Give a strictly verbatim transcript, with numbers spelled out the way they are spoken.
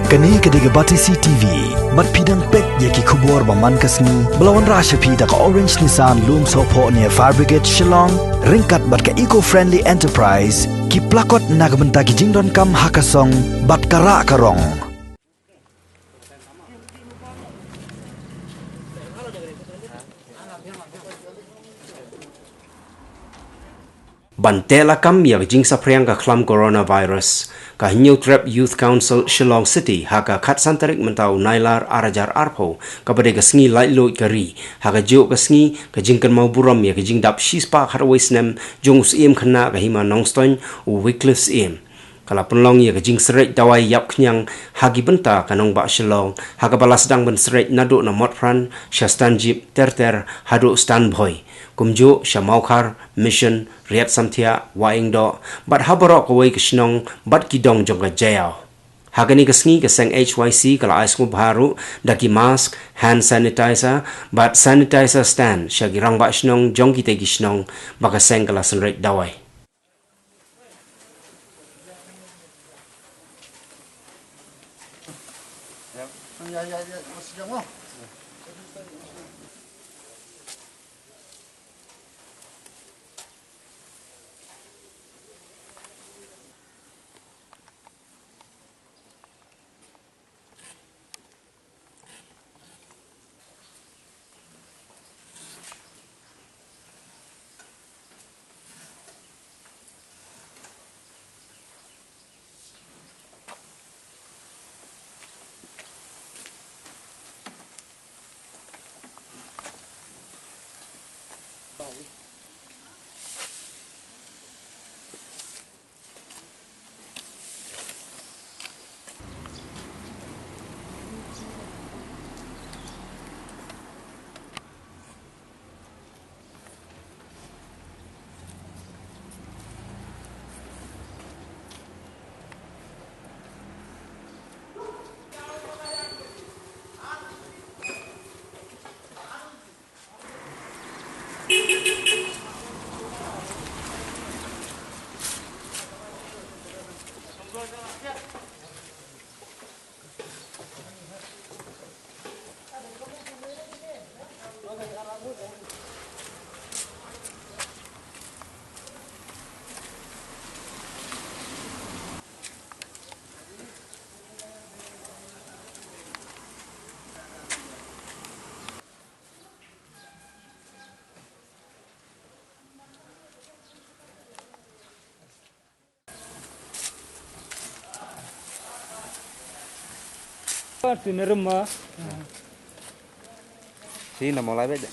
Kane ka dei ka Batesi T V, bad phi dang peit ïa ki khubor ba man ka sngi, ba la wanrah sha phi da ka Orange Nissan Lumsohphoh near Fire Brigade Shillong, ryngkat bad ka Eco Friendly Enterprise, ki plakot na ka bynta ki jingdonkam ha ka song, bad ka rah ka rong. Ban teh lakam ïa ka jingsaphriang ka khlam coronavirus, ka Hynñiewtrep Youth Council Shillong City, ha ka khatsan tarik mynta u Nailar ar hajar arphew, kaba dei ka sngi laitluid ka ri, ha kajuh ka sngi, ka jingkynmaw burom ïa ka jingdap shispah khatwei snem jong u Syiem Khynnah ka Hima Nongstoiñ, u Wycliffe Syiem. Ka la pynlong ïa ka jingsyreit dawai ïap khñiang ha ki bynta ka nongbah Shillong, ha kaba la sdang ban syreit naduh na Motphran, sha Stanjip, Terter, haduh Stanbhoi. Kumjuh, sha Mawkhar, Mission, Riatsamthiah, Wahingdoh, bad ha baroh kawei ka shnong, bad ki dong jong ka Jaïaw. Ha kane ka sngi ka seng H Y C ka la ai sngewbha ruh da ki mask, hand sanitizer, bad sanitizer stand, sha ki rangbah shnong jong kitei ki shnong, ba ka seng ka la synreit dawai. Sini na mulai beda.